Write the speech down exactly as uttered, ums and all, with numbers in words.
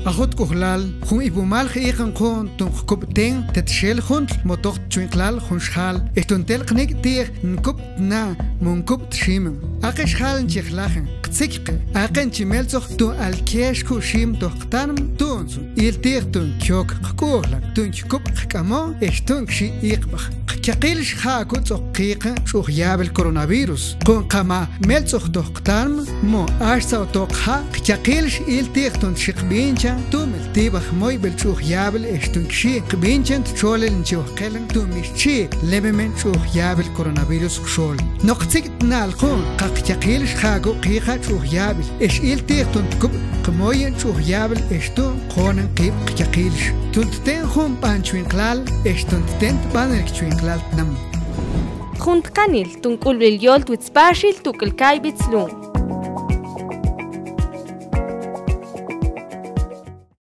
Ajut k'ujlal, jun ipumal ji'iqon jun tun jkub' ten tetxel juntl mo toj chwinqlal jun xjal, ex tun tel qnik' ti'ej nkub' tna mo nkub' t-ximen. Aqe xjal nchi jlajen, qtzikqe, aqe nchi meltzoj tun alkye xku' xim toj qtanm, tu'un txun il ti'ej tun kyok qk'u'jlan, tun kub' qk'amon, ex tun kxi' iqb'aj. Qkyaqil xja'ku' tz'ok qiiqan tx'uj ya'b'il coronavirus. Qu'n qama meltzoj toj qtanm mo axtza oto qja', qkyaqil x'il ti'ej tun xi qb'inchan, tun meltib'aj moyb'il tx'uj ya'b'il ex tun kxi' qb'inchan txolil nchi ojqelan tun mi xchi lememen tx'uj ya'b'il coronavirus qxol. Noq qtzik'tna'al qu'n qa qkyaqil xja'ku' qiiqa tx'uj ya'b'il, ex il ti'ej tun tkub' qmoyen tx'uj ya'b'il ex tun qoonen qib' qkyaqilx. Tun tten jun b'an chwinqlal, ex tun tten tb'anil chwinqlal tnam. Jun tqanil tun k'ulb'il yol twitz Paxil, tuk'il kayb'its lun.